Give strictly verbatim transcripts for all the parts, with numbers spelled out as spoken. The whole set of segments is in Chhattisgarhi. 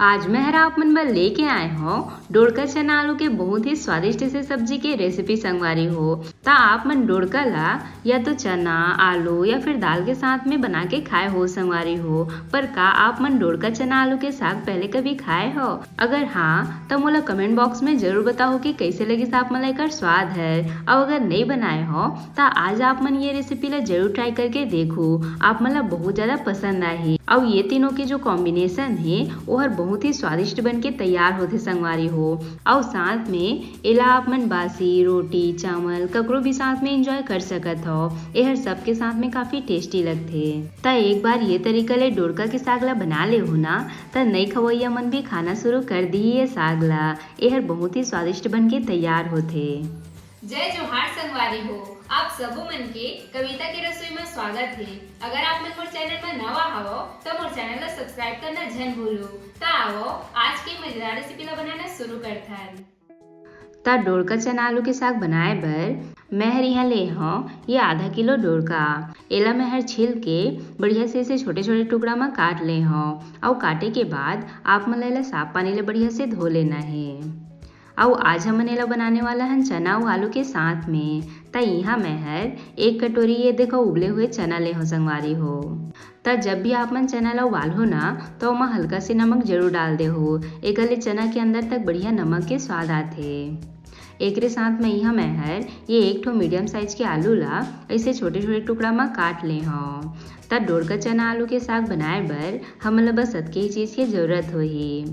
आज मैं हर आप मन बर लेके आए हौं डोड़का चना आलू के बहुत ही स्वादिष्ट से सब्जी के रेसिपी संगवारी हो। त आप मन डोड़का ला या तो चना, आलू या फिर दाल के साथ में बना के खाए हो संगवारी हो, पर का आप मन डोड़का चना आलू के साग पहले कभी खाए हो? अगर हाँ, त मोला कमेंट बॉक्स में जरूर बताओ कि कैसे लगिस आप मन ला एकर स्वाद हर। अउ अगर नहीं बनाए हो, त आज आप मन ये रेसिपी ला जरूर ट्राई करके देखो, आप मन ला बहुत ज्यादा पसंद आही। अउ ये तीनों के जो कॉम्बिनेशन हे, ओहर बहुत ही स्वादिष्ट बन के तैयार होथे संगवारी हो। अउ साथ में एला आप मन बासी रोटी, चावल, ककरो भी साथ में एंजॉय कर सकत हो। एहर सबके साथ में काफी टेस्टी लगथे। त एक बार ये तरीका ले डोड़का के साग ला बना लेहू ना, त नई खवैया मन भी खाना शुरू कर दिही ये साग ला। एहर बहुत ही स्वादिष्ट बन के तैयार होथे। जय जोहार संगवारी हो, आप सबो मन के कविता के रसोई में स्वागत हे। अगर आप मन मोर चैनल में नवा हवो, त मोर चैनल ला सब्सक्राइब करना झन भूलू। त आवो, आज के मजेदार रेसिपी ला बनाना शुरू करथन। त डोड़का चना आलू के साग बनाए बर मैं हर इहाँ ले हौं ये आधा किलो डोड़का। एला मैं हर छील के बढ़िया से इसे छोटे-छोटे टुकड़ा म काट ले हौं। अउ काटे के बाद आप मन ला एला साफ पानी ले बढ़िया से धो लेना हे। अउ आज हमन एला बनाने वाला हन चना अउ आलू के साथ में। त इहाँ मैं हर एक कटोरी ये देखो उबले हुए चना ले हौं संगवारी हो। त जब भी आप मन चना ला उबालहू ना, त ओमा हल्का से नमक जरूर डाल देहू। एकर ले चना के अंदर तक बढ़िया नमक के स्वाद आथे। एकरे साथ में इहाँ मैं हर ये एक ठो मीडियम साइज के आलू ला ऐसे छोटे-छोटे टुकड़ा म काट ले हौं। त डोड़का चना आलू के साग बनाए बर हमन ला बस अतके ही चीज के जरूरत होही।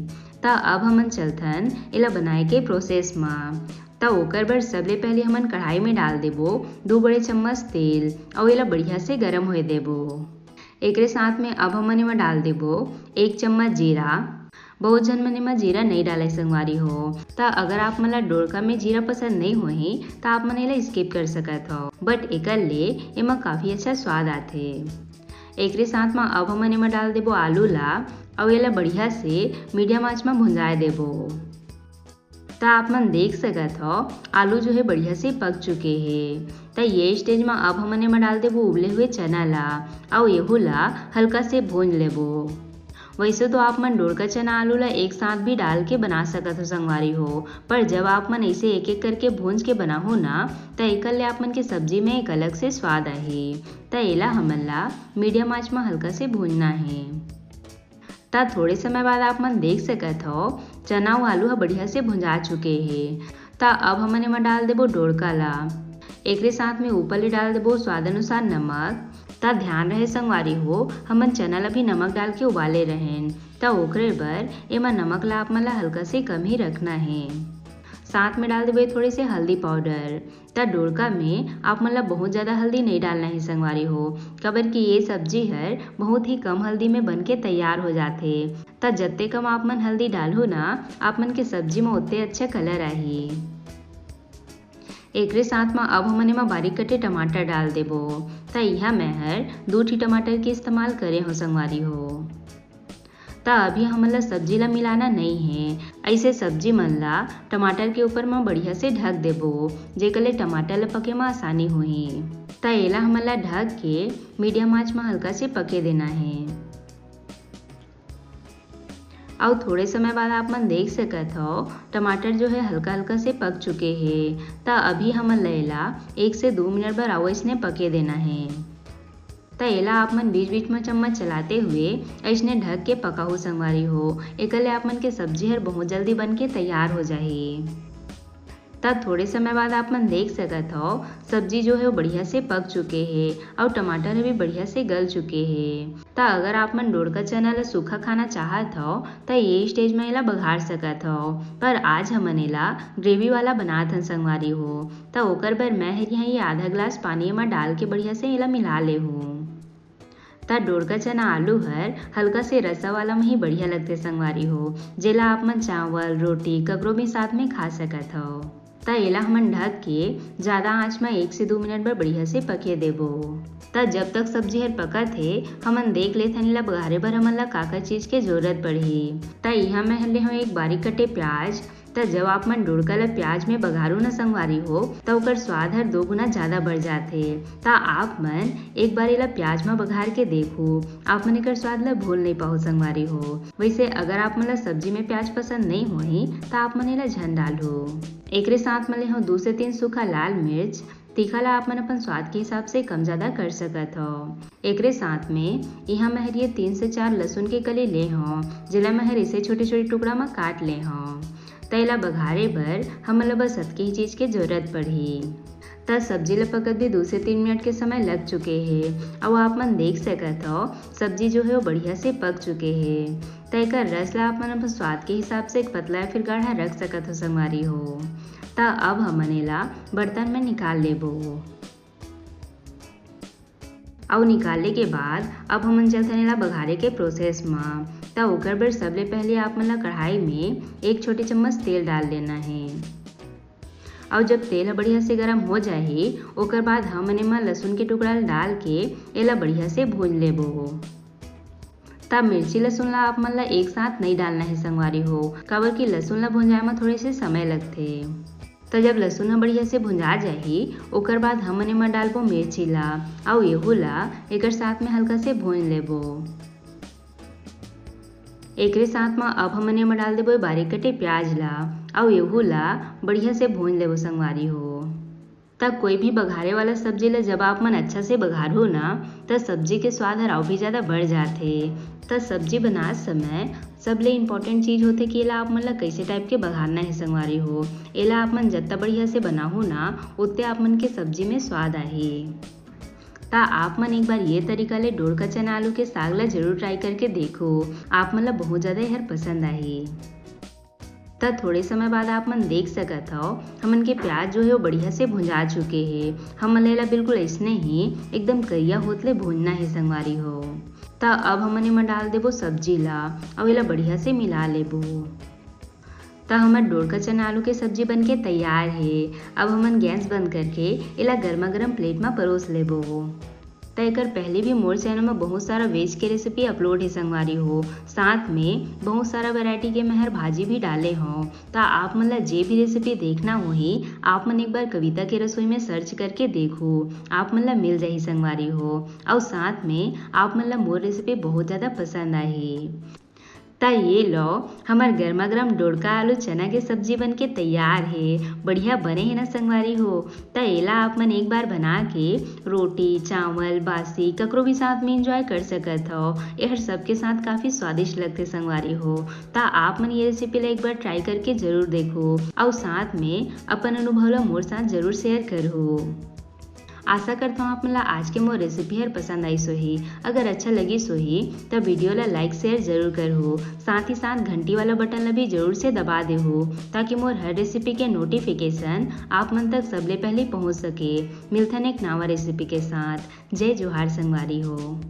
त अब हमन चलथन एला बनाए के प्रोसेस म। त ओकर बर सबले पहले हमन कढ़ाई में डाल देबो दू बड़े चम्मच तेल अउ एला बढ़िया से गरम होए देबो। एकरे साथ में अब हमन एमा डाल देबो एक चम्मच जीरा। बहुत झन मन एमा जीरा नइ डालय संगवारी हो, त अगर आप मन ला डोड़का में जीरा पसंद नइ होही, त आप मन एला स्किप कर सकत हव, बट एकर ले एमा काफी अच्छा स्वाद आथे। एकरे साथ म अब हमन एमा डाल देबो आलू ला, अउ एला बढ़िया से मीडियम आंच म भुंजाए देबो। त आप मन देख सकत हव, आलू जो हे बढ़िया से पक चुके हे। त ये स्टेज म अब हमन एमा डाल देबो उबले हुए चना ला, अउ एहू ला हल्का से भूंज लेबो। वैसे तो आप मन डोड़का चना आलू ला एक साथ भी डाल के बना सकत हो संगवारी हो, पर जब आप मन ऐसे एक-एक करके भूंज के बनाहू ना, त एकर ले आप मन के सब्जी में एक अलग से स्वाद आही। त एला हमन ला मीडियम आंच म हल्का से भूंजना हे। त थोड़े समय बाद आप मन देख सकत हव, चना अउ आलू ह बढ़िया से भुंजा चुके हे। त अब हमन एमा डाल देबो डोड़का ला। एकरे साथ में ऊपर ले डाल देबो स्वाद अनुसार नमक। त ध्यान रहे संगवारी हो, हमन चना ला भी नमक डाल के उबाले रहेन, त ओकरे बर एमा नमक ला आप मन ला हल्का से कम ही रखना हे। साथ में डाल देबो थोड़े से हल्दी पाउडर। त डोड़का में आप मन ला बहुत ज्यादा हल्दी नइ डालना हे संगवारी हो, काबर कि ये सब्जी हर बहुत ही कम हल्दी में बन के तैयार हो जाथे। त जत्ते कम आप मन हल्दी डालहू ना, आप मन के सब्जी में ओत्ते अच्छा कलर आही। एकरे साथ म अब हमन एमा बारीक कटे टमाटर डाल देबो। त इहाँ मैं हर दू ठी टमाटर के इस्तेमाल करे हो संगवारी हो। त अभी हमन ला सब्जी ला मिलाना नइ हे। ऐसे सब्जी मन ला टमाटर के ऊपर म बढ़िया से ढक देबो, जेकर ले टमाटर ला पके म आसानी होही। त एला हमन ला ढक के मीडियम आंच म हल्का से पके देना हे। अउ थोड़े समय बाद आप मन देख सकत हव, टमाटर जो है हल्का हल्का से पक चुके हे। त अभी हमन ला एला एक से दू मिनट बर अउ अइसने पके देना हे। त एला आप मन बीच-बीच म चम्मच चलाते हुए अइसने ढक के पकाहू संगवारी हो। एकर ले आप मन के सब्जी हर बहुत जल्दी बन के तैयार हो जाही। त थोड़े समय बाद आप मन देख सकत हव, सब्जी जो है वो बढ़िया से पक चुके हे अउ टमाटर भी बढ़िया से गल चुके हे। त अगर आप मन डोड़का चना ल सूखा खाना चाहत हव, त ये स्टेज म एला बघार सकत हव, पर आज हमन एला ग्रेवी वाला बनात हन संगवारी हो। त ओकर बर मैं हर यहाँ ये आधा ग्लास पानी म डाल के बढ़िया से एला मिला ले हूँ। त डोड़का चना आलू हर हल्का से रसा वाला म ही बढ़िया लगथे संगवारी हो, जेला आप मन चावल, रोटी, ककरो भी साथ में खा सकत हव। त एला हमन ढक के ज्यादा आंच म एक से दू मिनट बर बढ़िया से पके देबो। त जब तक सब्जी हर पकत हे, हमन देख लेथन एला बघारे बर हमन ला का-का चीज के जरूरत पड़ही। त इहाँ मैं हर ले हौं एक बारीक कटे प्याज, त जब आप मन डोड़का ल प्याज में बघारू न संगवारी हो, त ओकर स्वाद हर दो गुना ज्यादा बढ़ जाथे। त आप मन एक बार एला प्याज में बघार के देखू, आप मन एकर स्वाद ल भूल नहीं पाहू संगवारी हो। वैसे अगर आप मन ल सब्जी में प्याज पसंद नहीं होही, त आप मन एला झन डालहू। एकरे साथ में ले हो दू से तीन सूखा लाल मिर्च। तीखा ला आप मन अपन स्वाद के हिसाब से कम ज्यादा कर सकत हो। एकरे साथ में इहाँ मैं हर ये तीन से चार लहसुन के कली ले हव, जेला मैं हर इसे छोटे-छोटे टुकड़ा म काट ले हव। त एला बघारे बर हमन ल बस अतके ही चीज के जरूरत पड़ही। त सब्जी ल पकत भी दू से तीन मिनट के समय लग चुके हे। अउ आप मन देख सकत हव, सब्जी जो हे वो बढ़िया से पक चुके हे। त एकर रस ला आप मन अपन स्वाद के हिसाब से पतला या फिर गाढ़ा रख सकत हो संगवारी हो। त अब हमन एला बर्तन में निकाल लेबो। अउ निकाले के बाद अब हमन चलथन एला बघारे के प्रोसेस म। त ओकर बर सबले पहले आप मन ला कढ़ाई में एक छोटे चम्मच तेल डाल लेना हे। अउ जब तेल ह बढ़िया से गरम हो जाही, ओकर बाद हमन एमा लहसुन के टुकड़ा ल डाल के एला बढ़िया से भून लेबो। तब मिर्ची लहसुन ला आप मन ला एक साथ नहीं डालना हे संगवारी हो, काबर कि लहसुन ला भुंजाए म थोड़े से समय लगथे। त जब लहसुन ह बढ़िया से भुंजा जाही, ओकर बाद हमन एमा डालबो मिर्ची ला, अउ एहू ला एकर साथ में हल्का से भून लेबो। एकरे साथ म अब हमन एमा डाल देबो बारीक कटे प्याज ला, अउ एहू ला बढ़िया से भून लेबो संगवारी हो। त कोई भी बघारे वाला सब्जी ला जब आप मन अच्छा से बघारहू ना, त सब्जी के स्वाद हर अउ भी ज्यादा बढ़ जाथे। त सब्जी बनात समय सबले इम्पोर्टेंट चीज होथे कि एला आप मन ला कैसे टाइप के बघारना हे संगवारी हो। एला आप मन जत्ता बढ़िया से बनाहू ना, ओत्ते आप मन के सब्जी में स्वाद आही। त आप मन एक बार ये तरीका ले डोड़का चना आलू के साग ला जरूर ट्राई करके देखो, आप मन ला बहुत ज्यादा एहर पसंद आही। त थोड़े समय बाद आप मन देख सकत हव, हमन के प्याज जो हे वो बढ़िया से भुंजा चुके हे। हमन ला एला बिल्कुल अइसने ही एकदम करिया होत ले भूनना हे संगवारी हो। त अब हमन एमा डाल देबो सब्जी ला, अउ एला बढ़िया से मिला लेबो। त हमर डोड़का चना आलू के सब्जी बन के तैयार हे। अब हमन गैस बंद करके एला गर्मा गर्म प्लेट म परोस लेबो। त एकर पहले भी मोर चैनल म बहुत सारा वेज के रेसिपी अपलोड हे संगवारी हो, साथ में बहुत सारा वैरायटी के मैं हर भाजी भी डाले हव। त आप मन ला जे भी रेसिपी देखना होही, आप मन एक बार कविता के रसोई में सर्च करके देखो, आप मन ला मिल जाही संगवारी हो। अउ साथ में आप मन ला मोर रेसिपी बहुत ज्यादा पसंद आही। त ये लो, हमर गर्मा गर्म डोड़का आलू चना के सब्जी बन के तैयार हे। बढ़िया बने हे ना संगवारी हो? त एला आप मन एक बार बना के रोटी, चावल, बासी, ककरो भी साथ में एंजॉय कर सकत हव। एहर सबके साथ काफी स्वादिष्ट लगथे संगवारी हो। त आप मन ये रेसिपी ला एक बार ट्राई करके जरूर देखो, अउ साथ में अपन अनुभव ला मोर साथ जरूर शेयर करहू। आशा करता हूँ आप मन ला आज के मोर रेसिपी हर पसंद आइस होही। अगर अच्छा लगिस होही त वीडियो ला लाइक शेयर जरूर करहू, साथ ही साथ घंटी वाला बटन ला भी जरूर से दबा देहू, ताकि मोर हर रेसिपी के नोटिफिकेशन आप मन तक सबले पहले पहुँच सके। मिलथन एक नवा रेसिपी के साथ। जय जोहार संगवारी हो।